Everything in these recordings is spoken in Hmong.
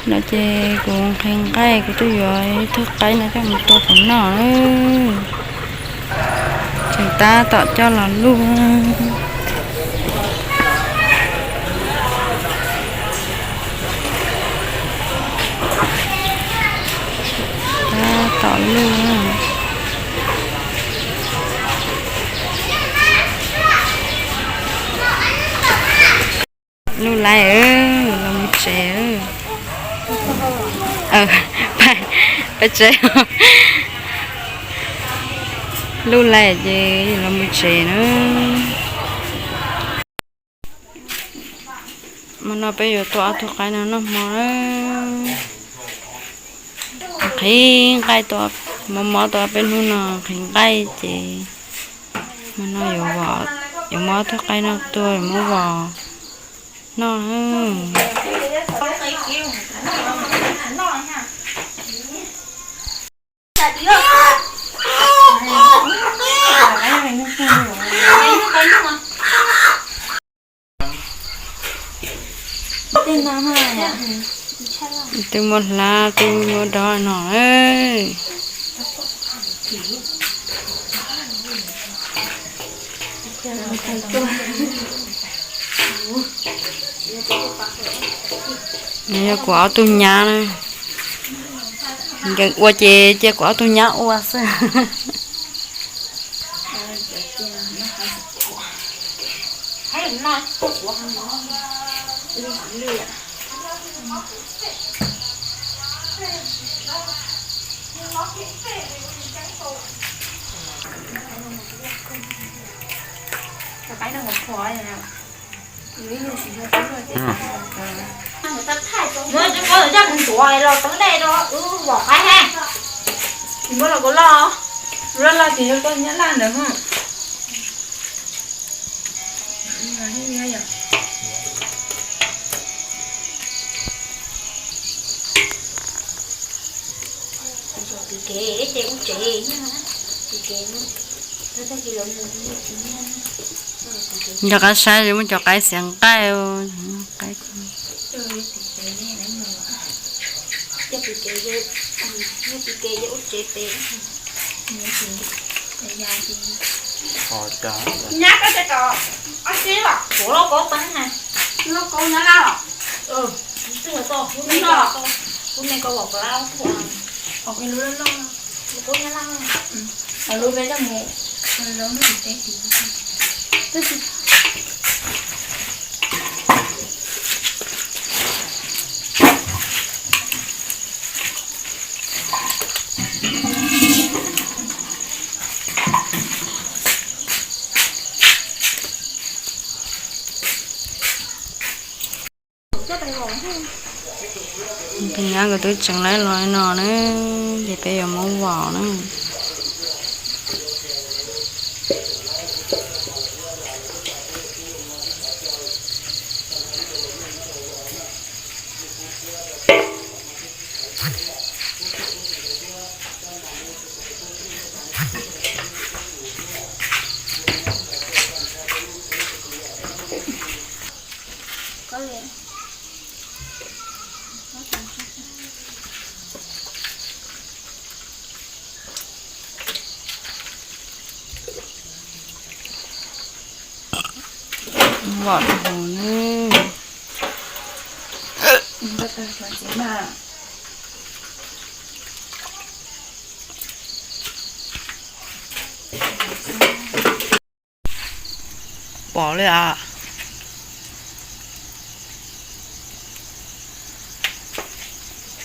No ces kuv nqhis nqaij, kuv twb yuav ib thwj qaib no coj mus tua kuv noj. Tseem tab tom coj los luj. Tab tom luj. Luj laij, los mus tsev. Peb tsev. Luj laij ces los mus tsev na. Hmo no peb yuav tua ob tug qaib no noj hmo na. Nqhis nqaij tua, mov mov tua peb hnub no nqhis nqaij ces hmo no yuav muab ob tug qaib no tua yuav muab vom noj. Twb muab hlab twb muab dob no. Nws yog kuv ob tug nyab na. Nkees ua ces cia kuv ob tug nyab ua xwb. Muab cov koj coj mus ntuav los tau dej rau wb vom qaib ha. Tsis muab los kuv loj, loj loj ces yog koj nyab laj ntawd. Tus kev ces ua tsev, tus kev no, tag kis los mus. Nco qab saib muaj cov qaib xiav nqaij, qaib. Nyab koj cov ob txib los, kuv loj kaub teeb na. Loj kaub nyab laj los? Twb yog tau, lub me koj, lub me koj vom plab, lub loj loj, lub kaub nyab laj. Lub peb coj mus, lub me tis teb tis. Tus nyab nkawd twb tseev laib los no na, ces peb yuav muab vom na. Vom rau hauv na. Pom li os.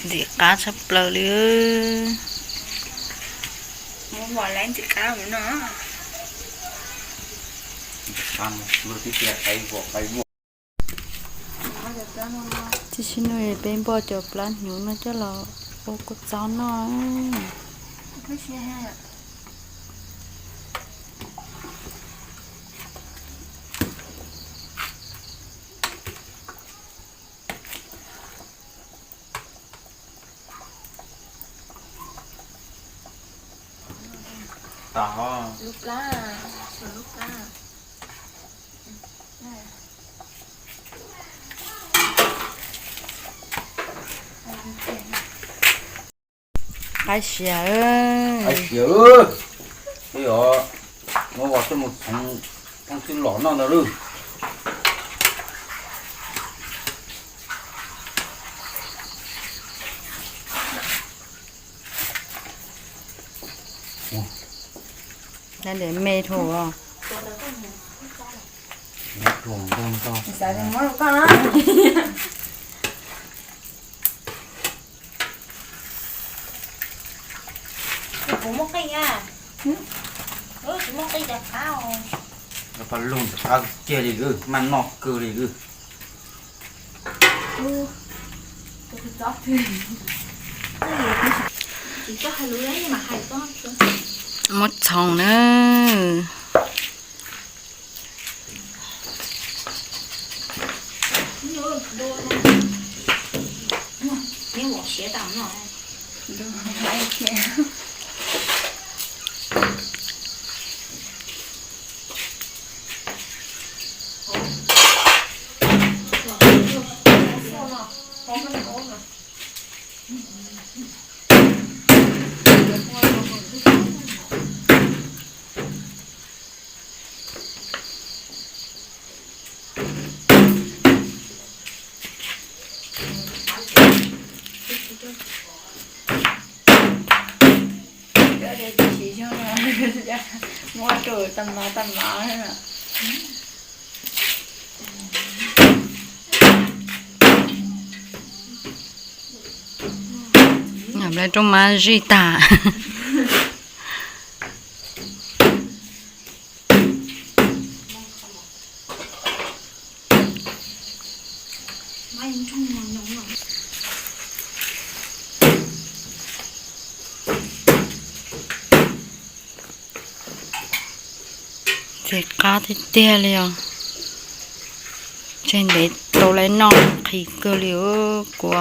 Ntxim qab tshaj plaws li. Muab vom lawm ntxim qab mus no. Tam sim no peb npoj cov plab hnyuv no coj los ua kua txob noj. Lub plab, lub plab. Qaib siav, qaib siav, peb os, muab ua coj mus txhoov phooj ywg los noj ntag lauj. Ntev me dhau. Kuv muaj qij a, tsis muaj qij cas qab. Paj lug qab kiag li, maj noj kawg li. Muab txhoov na. Muab rau tag mov tag mov. Rooj mab zij tag. Ntxim qab tiag tiag li os. Tseg ntev tau lawv noj qhis kawg li kuv.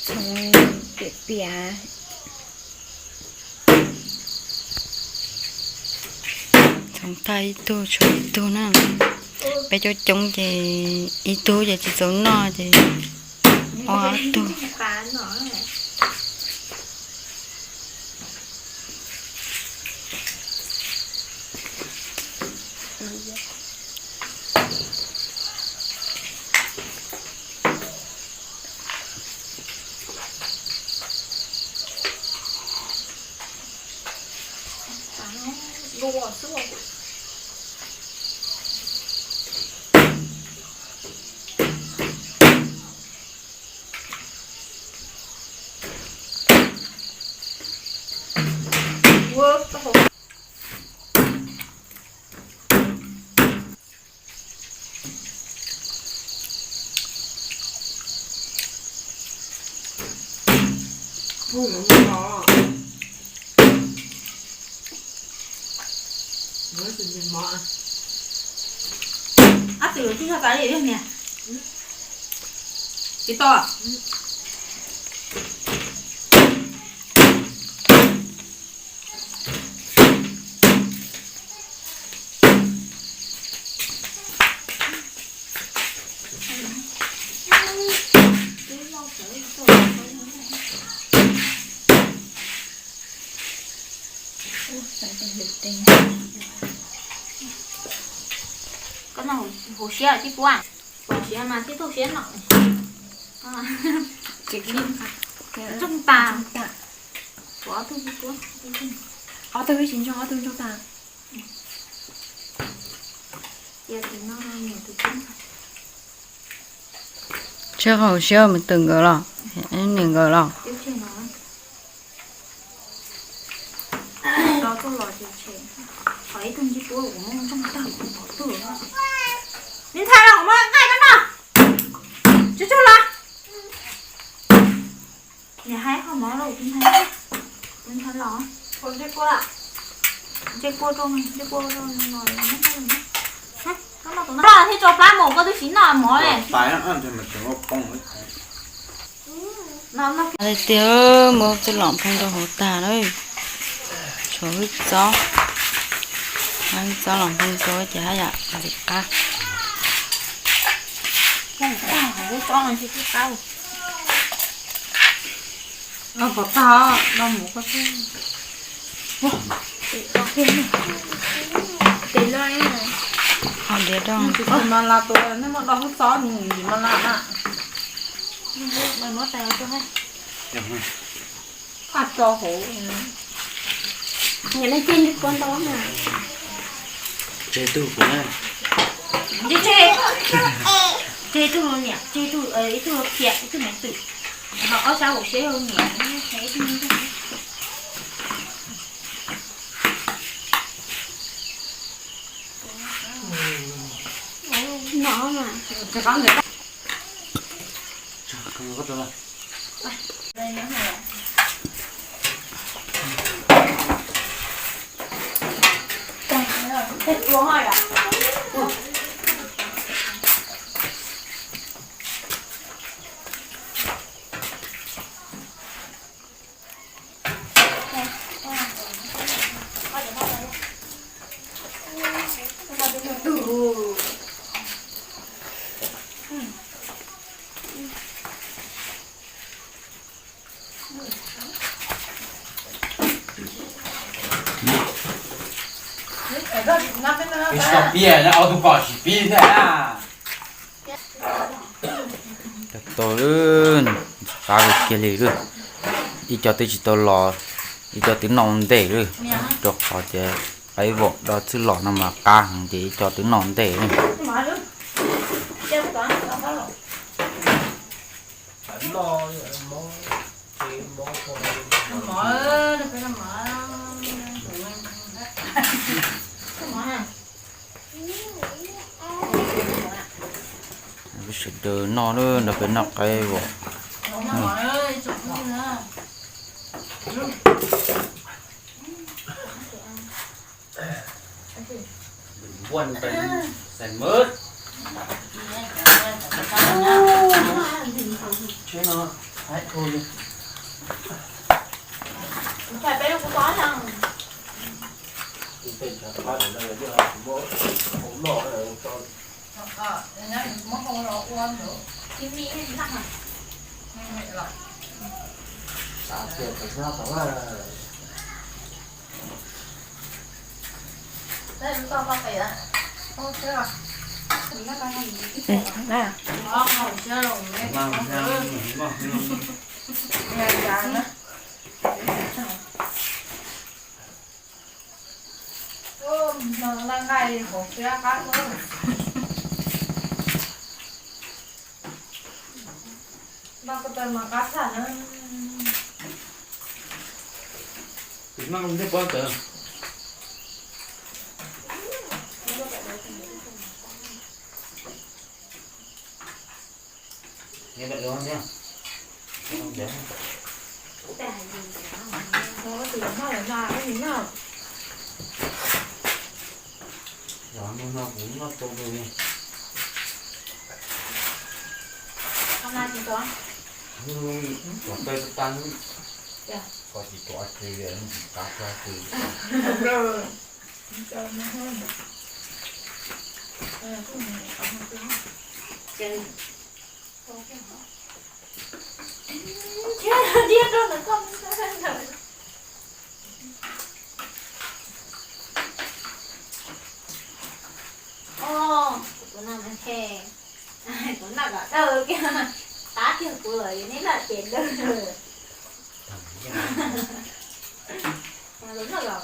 Txhoov piam piam. Txhoov tag ib tug tshuav ib tug na. Peb coob coob ces ib tug ces tsis txaus noj ces ob tug. Ob tug twb txog tas li niam. Tsis tau. Koj noj huv siab tib puab, huv siab mas tib tug siab no. Ntsoog tas. Ob tug tsis ntsoog, ob tug ntsoog tas. Tseb qhov huv siab mus twm nkawd los, niam nkawd los. Ntxhais los kuv muab nqaij koj noj. Tsuag tsuag los. Niam hais qhov mov los kuv ntxhais, kuv ntxhais los. Nce kua rau, nce kua rau no. Plab thiab tso plab mus, koj twb tsis noj mov li. Tiag, muab txuj lom nphoo rau hauv tag na. Tshuav hwj txob, hwj txob los nphoo rau ces haj yam ntxim qab. Pov tag, no mus koj. Ho diav rau. Mas las tus nej muab do hwj txob nws mas las na. Phaj tso hauv. Niam, nej tseg ntawm kua ntau na. Tseg tug kuv na. Tseg tug niam, tseg tug, ib tug Khiam, ib tug Maiv Twm. Ho ob sab hauv siab yog niam, tseg ib tug. No mas. Peb tsis tau pib, ob tug pom tsis pib thiab. Tau, qab kiag li lawm. Ib co twb tsis tau los, ib co twb noj ua ntej lawm, rau qhov tias qaib vom do txwj lom no mas qab heev ces ib co twb noj ua ntej lawm. Peb sawv daws noj lawm, nrog peb noj qaib vom. Tus no he, kuv noj kom tau kiag, qab kiag kuv lawm neb noj ces dawb lawm. Kuv noj kom,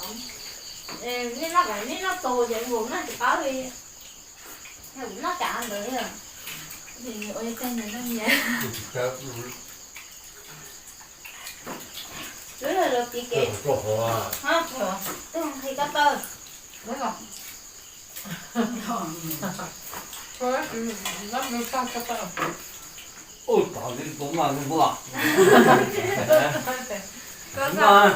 neb noj kom neb noj tau ces kuv noj tsis qab li. Kuv noj cas ntawd, ua teg nyias noj nyias. Lub lawv piv kev, twb hais koj tawg. Ub, tau li tau noj li npua. Koj noj.